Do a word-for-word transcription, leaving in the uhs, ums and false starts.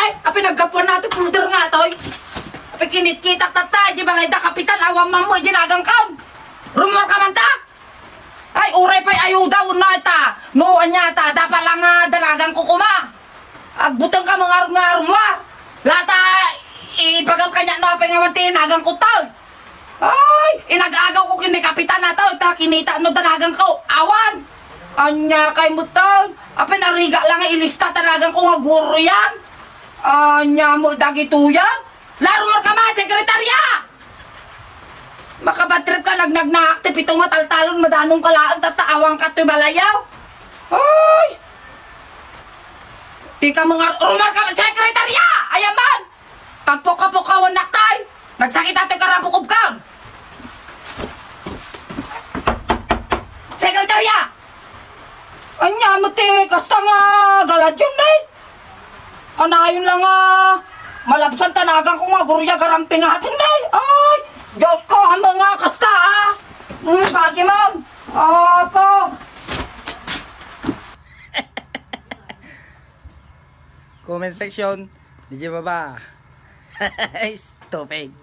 Ay, apay naggapuan na ti folder nga toy. Apay kinitkita tatta, di balay da kapitan, awan man mo, di nagang kaon. Rumor ka man ta? Ay, uray pay ayuda, unna ita. No, anya ta, dapat lang nga dalagan ko kuma. Agbuteng ka mga nga rumor. Lata, ipagam kanya na apay nga man ti nagang ko toy. Ay, inag-agaw ko kini kapitan na to, ta kinita no dalagan ko, awan. Anya kay mo to? Apay narigat lang nga ilista talagan ko nga guro yan. Anya mo dagito yan? Larumor ka man, sekretarya! Makabatrip ka, nagnagnaak ti pito nga taltalon, madanong ka laeng, tattaawan ka ti balayaw. Ay! Di ka mga rumor ka, sekretarya! Ayaman! Pagpukapukawan nak tay! Nagsakit ato karapukub ka! Sekretarya! Anya mo ti kasta nga galadyon, day? Kanayon lang nga malabsan tanagan ko nga gurya garamping atin, day. Ay, Diyos ko, ang mga kasta, ah. Mm, bagi mo. Apo. Comment section, di baba. Stupid.